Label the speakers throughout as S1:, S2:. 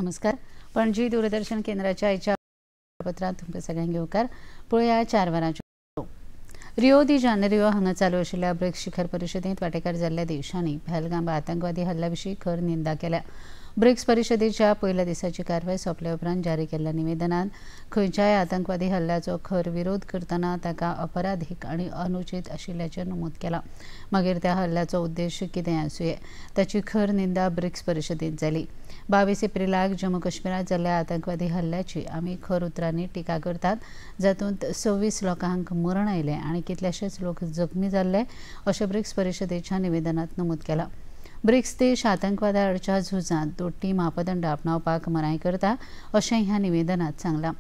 S1: नमस्कार. पणजी दूरदर्शन केंद्राच्या आयच्या पत्रांत तुमकां सगळ्यांक येवकार. पळया 4 वरांच्यो. रिओ दी जानेरियो हांगा चालू आशिल्ल्या ब्रिक्स शिखर परिशदेंत वांटेकार जाल्ल्या देशांनी पहलगाम आतंकवादी हल्ल्या विशीं खर निंदा केल्या. ब्रिक्स परिशदेच्या पयल्या दिसाची कारवाय सोंपल्या उपरांत जारी केल्ल्या निवेदनांत खंयच्याय आतंकवादी हल्ल्याचो खर विरोध करतना ताका अपराधीक आनी अनुचित आशिल्ल्याचें नमूद केलां. मागीर त्या हल्ल्याचो उद्देश कितें आसुये ताची खर निंदा ब्रिक्स परिशदेंत जाली. 22 एप्रिलाक जम्मू काश्मीरांत जाल्ल्या आतंकवादी हल्ल्याची आमी खर उतरांनी टिका करतात, जातूंत 26 लोकांक मरण आयलें आनी कितलेशेच लोक जखमी जाल्ले अशें ब्रिक्स परिशदेच्या निवेदनांत नमूद केलां. ब्रिक्स देश आतंकवादा आडच्या झुजांत दोट्टी मापदंड आपणावपाक मनाय करता अशें ह्या निवेदनांत सांगलां.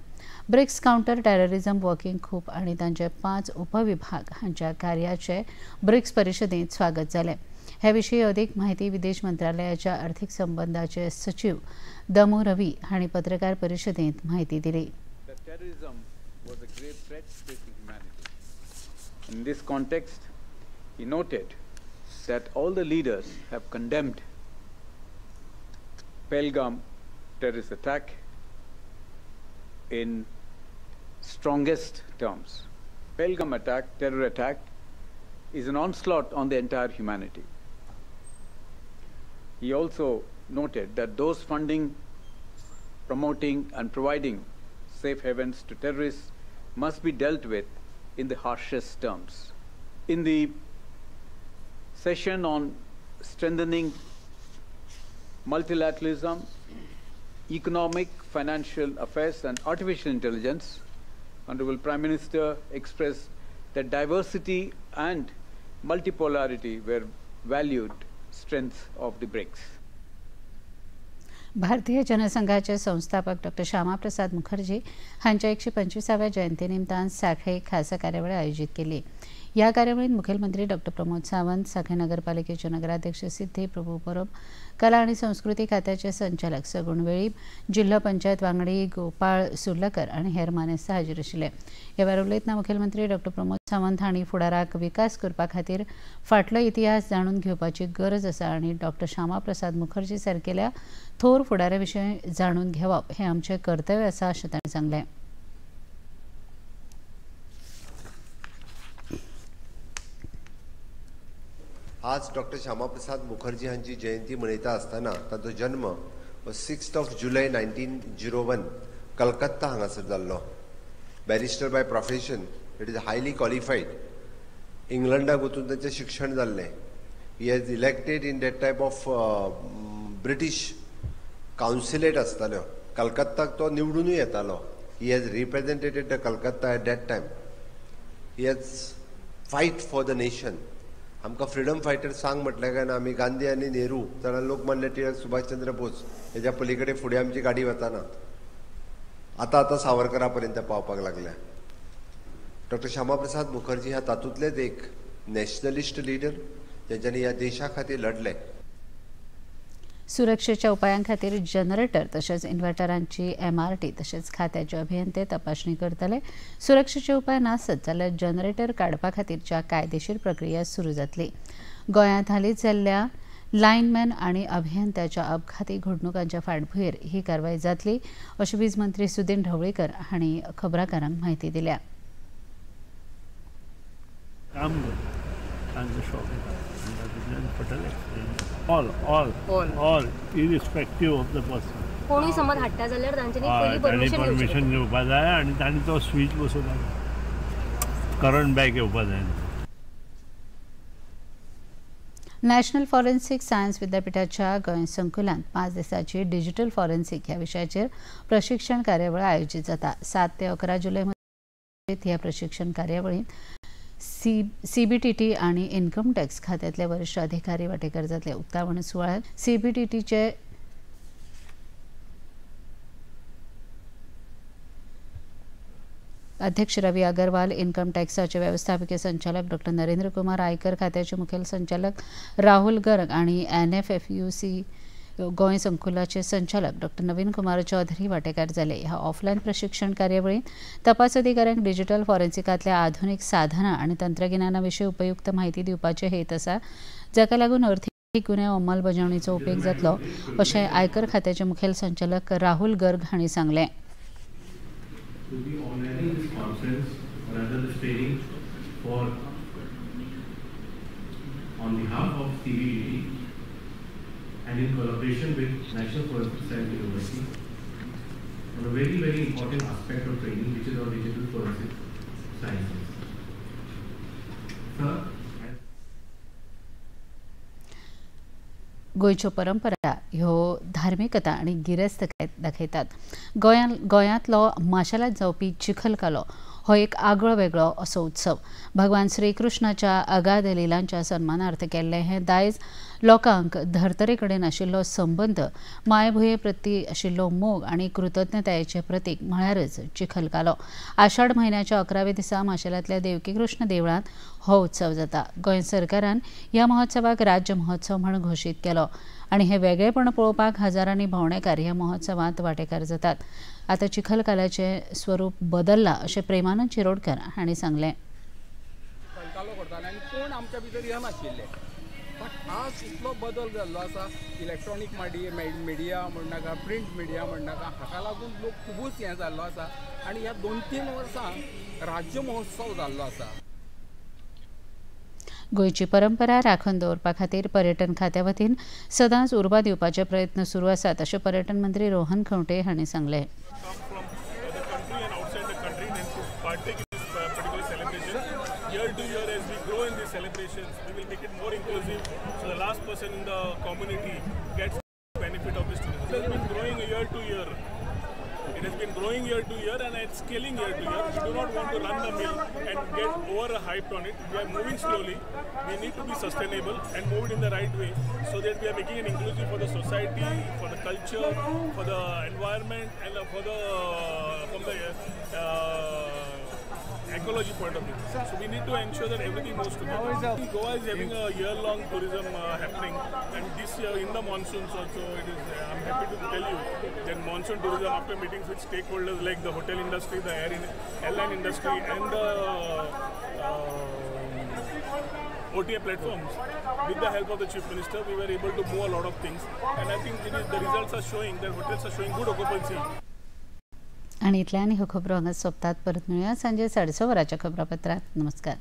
S1: BRICS counter terrorism working group आनी तांचे 5 उपविभाग हांच्या कार्याचें ब्रिक्स परिशदेंत स्वागत जालें. हे विशीं अदीक म्हायती विदेश मंत्रालयाच्या अर्थीक संबंदाचे सचीव दमू रवी हांणी पत्रकार परिशदेंत म्हायती दिली.
S2: In this context, he noted that all the leaders have condemned Pahalgam terrorist attack in strongest terms. Pahalgam attack, terror attack, is an onslaught on the entire humanity. He also noted that those funding, promoting and providing safe havens to terrorists must be dealt with in the harshest terms. In the session on strengthening multilateralism, economic, financial affairs and artificial intelligence, Honorable Prime Minister expressed that diversity and multipolarity were valued strengths of the BRICS.
S1: भारतीय जनसंघाचे संस्थापक doctor Shyama Prasad Mukherjee हांच्या 125व्या जयंती निमतान सांखळे खासा कार्यावळ आयोजीत केली. ह्या कार्यावळींत मुखेलमंत्री डॉक्टर प्रमोद सावंत, सांखळे नगरपालिकेचे नगराध्यक्ष सिद्धी प्रभू परब, कला आणि संस्कृती खात्याचे संचालक सगुण वेळीप, जिल्हो पंचायत वांगडी गोपाळ सुर्लकर आनी हेर मानेस्त हाजीर आशिल्ले. ह्या वेळार उलयतना मुखेलमंत्री डॉक्टर प्रमोद सावंत हांणी फुडाराक विकास करपा खातीर फाटलो इतिहास जाणून घेवपाची गरज आसा आनी डॉक्टर श्यामाप्रसाद मुखर्जी सारकेल्या थोर फुडारा विशीं जाणून घेवप हें आमचें कर्तव्य आसा अशें तांणी सांगलें.
S3: आज डॉक्टर श्यामाप्रसाद मुखर्जी हांची जयंती मनयता आसतना तांचो जन्म 6 जुलय 1901 कलकत्ता हांगासर जाल्लो. Barrister by profession, it is highly qualified. इंग्लंडाक वचून तांचें शिक्षण जाल्लें. He has elected in that type of British consulate आसताल्यो, कलकत्ताक तो निवडुनूय येतालो. He has represented the Calcutta at that time. He has fight for the nation. आमकां फ्रिडम फायटर सांग म्हटलें काय ना, आमी गांधी आनी नेहरू, जाल्यार लोकमान्य टिळक, सुभाषचंद्र बोस हेज्या पलीकडे फुडें आमची गाडी वताना. आतां आतां सावरकरा पर्यंत पावपाक लागल्या. डॉक्टर श्यामाप्रसाद मुखर्जी ह्या तातूंतलेच एक नॅशनलिस्ट लिडर, तेंच्यांनी ह्या देशा खातीर लढले.
S1: सुरक्षेच्या उपायां खातीर जनरेटर तशेंच इन्व्हर्टरांची MRT तशेंच खात्याचे अभियंते तपासणी करतले. सुरक्षेचे उपाय नासत जाल्यार जनरेटर काडपा खातीरच्या कायदेशीर प्रक्रिया सुरू जातली. गोंयांत हालींच जाल्ल्या लायनमॅन आनी अभियंत्याच्या अपघाती घडणुकांच्या फाटभुंयेर ही कारवाय जातली अशें वीज मंत्री सुदिन ढवळीकर हांणी खबराकारांक म्हायती दिल्या.
S4: All, all, all, all, irrespective of the person.
S5: कोणी समज हाडटा जाल्यार तांच्यांनी पयलीं
S4: परमिशन घेवपा जाय आनी तांणी तो स्विच बसोवपा जाय, करंट बॅक येवपा जाय.
S1: नॅशनल फॉरेन्सिक सायन्स विद्यापीठाच्या गोंय संकुलांत 5 दिसांची डिजिटल फॉरेन्सिक ह्या विशयाचेर प्रशिक्षण कार्यावळ आयोजीत जाता. 7 ते 11 जुलय ह्या प्रशिक्षण कार्यावळींत CBTT आणि इन्कम टॅक्स खात्यातले वरिष्ठ अधिकारी वाटेकार जातले. उक्तावण सुवाळ्यात CBTTचे अध्यक्ष रवी अगरवाल, इन्कम टॅक्साचे व्यवस्थापकीय संचालक डॉक्टर नरेंद्र कुमार, आयकर खात्याचे मुखेल संचालक राहुल गर्ग आणि NFFUC Goa संकुलाचे संचालक डॉक्टर नवीन कुमार चौधरी वाटेकार जाले. ह्या ऑफलायन प्रशिक्षण कार्यावळींत तपास अधिकाऱ्यांक डिजिटल फॉरेन्सिकांतल्या आधुनिक साधनां आनी तंत्रगिन्याना विशीं उपयुक्त म्हायती दिवपाचे हेत आसा, जाका लागून अर्थीक गुन्यांव अंमलबजावणीचो उपेग जातलो अशें आयकर खात्याचे मुखेल संचालक राहुल गर्ग हांणी सांगलें.
S6: On behalf of CBDT and in collaboration with National Forensic Science University on a very, very important aspect of training, which is our digital forensic sciences. Sir,
S1: गोंयच्यो परंपरा ह्यो धार्मिकता आनी गिरेस्तकाय दाखयतात. गोंयांतलो माशेलांत जावपी चिखलकालो हो एक आगळो वेगळो असो उत्सव. भगवान श्रीकृष्णाच्या अगाध लिलांच्या सन्मानार्थ केल्लें हें दायज लोकांक धर्तरे कडेन आशिल्लो संबंद, मायभुंये प्रती आशिल्लो मोग आनी कृतज्ञतायेचें प्रतीक म्हळ्यारच चिखलकालो. आषाढ म्हयन्याच्या 11व्या दिसा माशेलांतल्या देवकीकृष्ण देवळांत हो उत्सव जाता. गोंय सरकारान ह्या महोत्सवाक राज्य महोत्सव म्हूण घोशीत केलो आनी हें वेगळेपण पळोवपाक हजारांनी भोंवडेकार ह्या महोत्सवांत वांटेकार जातात. आतां चिखलकाल्याचें स्वरूप बदल्लां अशें प्रेमानंद शिरोडकर हांणी सांगलें.
S7: चिखलकालो करताले आनी कोण आमच्या भितर येनाशिल्ले, बट आज इतलो बदल जाल्लो आसा. इलेक्ट्रॉनीक मिडिया म्हणनाका, प्रिंट मिडिया म्हणनाका, हाका लागून लोक खुबूच हें जाल्लो आसा आनी ह्या 2-3 वर्सां राज्य महोत्सव जाल्लो आसा.
S1: गोंयची परंपरा राखून दवरपा खातीर पर्यटन खात्या वतीन सदांच उर्बा दिवपाचे प्रयत्न सुरू आसात अशें पर्यटन मंत्री रोहन खंवटे हांणी सांगलें.
S8: It has been growing year to year and it's scaling year to year. We do not want to run the mill and get over-hyped on it. We are moving slowly. We need to be sustainable and move it in the right way so that we are making it inclusive for the society, for the culture, for the environment, and for the from the ecology point of view. So we need to ensure that everything moves together. Goa is having a year-long tourism happening, and this year in the monsoons also, it is. I'm happy to tell you that monsoon tourism, after meetings with stakeholders like the hotel industry, the airline industry, and the OTA platforms, with the help of the Chief Minister, we were able to move a lot of things, and I think it is, the results are showing that hotels are showing good occupancy.
S1: आनी इतल्यान ह्यो खबरो हांगा सोंपतात. परत मेळुया सांजे 6:30 वरांच्या खबरापत्रांत. नमस्कार.